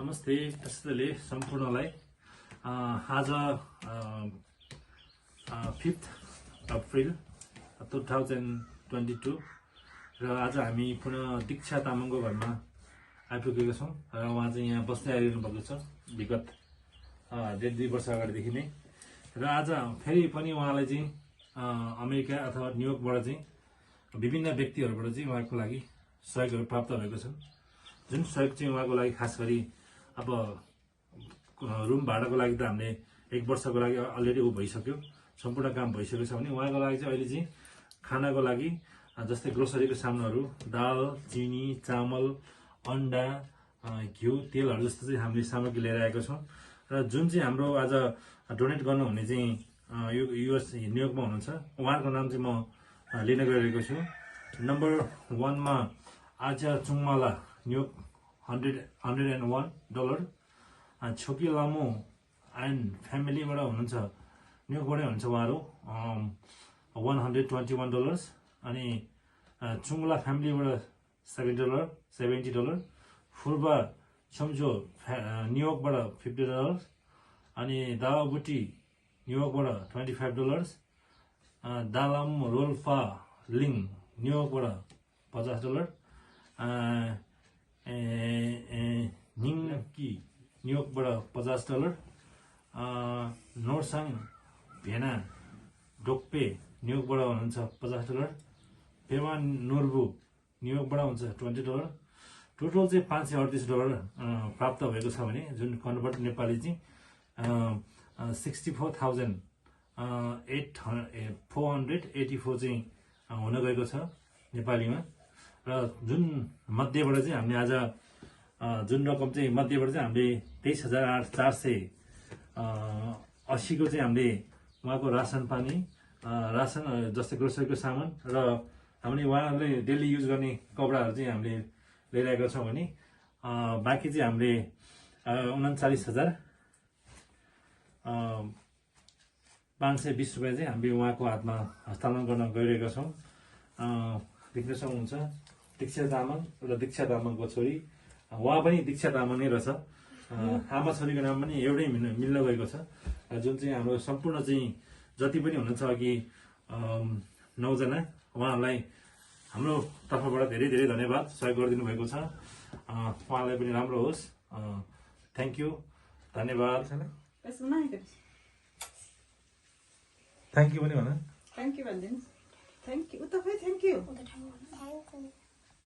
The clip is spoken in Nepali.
नमस्ते यस्तैले सम्पूर्णलाई आज 5 अप्रिल 2022 र आज हामी पुनः दीक्षा तामाङको घरमा आइपुगेका छौँ र उहाँ चाहिँ यहाँ बस्दै आइरहनु भएको छ विगत 1.5 वर्ष अगाडिदेखि नै र आज फेरि पनि उहाँलाई चाहिँ अमेरिका अथवा न्युयोर्कबाट चाहिँ विभिन्न व्यक्तिहरूबाट चाहिँ उहाँको लागि सहयोगहरू प्राप्त भएको छ। जुन सहयोग चाहिँ उहाँको लागि खास गरी अब रुम भाडाको लागि त हामीले 1 वर्षको लागि अलरेडी भइसक्यो, सम्पूर्ण काम भइसकेको छ भने उहाँको लागि चाहिँ अहिले चाहिँ खानाको लागि जस्तै ग्रोसरीको सामानहरू दाल, चिनी, चामल, अन्डा, घिउ, तेलहरू जस्तो चाहिँ हामीले सामग्री लिएर आएको छौँ र जुन चाहिँ हाम्रो आज डोनेट गर्नुहुने चाहिँ युएस न्युयोर्कमा हुनुहुन्छ उहाँको नाम चाहिँ म लिन गइरहेको छु। नम्बर 1 मा आज चुङमाला न्युयोर्क $101, छोकी लामो एन्ड फ्यामिलीबाट हुनुहुन्छ न्युयोर्कबाटै हुनुहुन्छ उहाँहरू $121 अनि चुङला फ्यामिलीबाट $70, फुर्बा छम्जो न्युयोर्कबाट $50 अनि दावाबुटी न्युयोर्कबाट $25, दालाम रोल्फा लिङ न्युयोर्कबाट $50, निङकी न्युयोर्कबाट $50, नोर्साङ भेना डोक्पे न्युयोर्कबाट हुनुहुन्छ $50, पेवान नोर्बु न्युयोर्कबाट हुन्छ $20। टोटल चाहिँ $538 प्राप्त भएको छ भने जुन कन्भर्ट नेपाली चाहिँ 64,484 चाहिँ हुन गएको छ नेपालीमा र जुन मध्येबाट चाहिँ हामीले आज जुन रकम चाहिँ मध्येबाट चाहिँ हामीले 23,480 को चाहिँ हामीले उहाँको रासन पानी रासन जस्तै ग्रोसरीको सामान र हामीले उहाँहरूले डेली युज गर्ने कपडाहरू चाहिँ हामीले लिइरहेका छौँ भने बाँकी चाहिँ हामीले 39,520 रुपियाँ चाहिँ हामीले उहाँको हातमा हस्तान्तरण गर्न गइरहेका छौँ। देख्न सक्नुहुन्छ दीक्षा तामाङ र दीक्षा तामाङको छोरी, उहाँ पनि दीक्षा तामाङ नै रहेछ, आमा छोरीको नाम पनि एउटै मिल्न गएको छ। जुन चाहिँ हाम्रो सम्पूर्ण चाहिँ जति पनि हुनुहुन्छ अघि 9 जना उहाँहरूलाई हाम्रो तर्फबाट धेरै धेरै धन्यवाद, सहयोग गरिदिनु भएको छ। उहाँलाई पनि राम्रो होस्। थ्याङ्क यू, धन्यवाद। थ्याङ्क यू पनि भन। थ्याङ्क यू भनिदिनु। Thank you.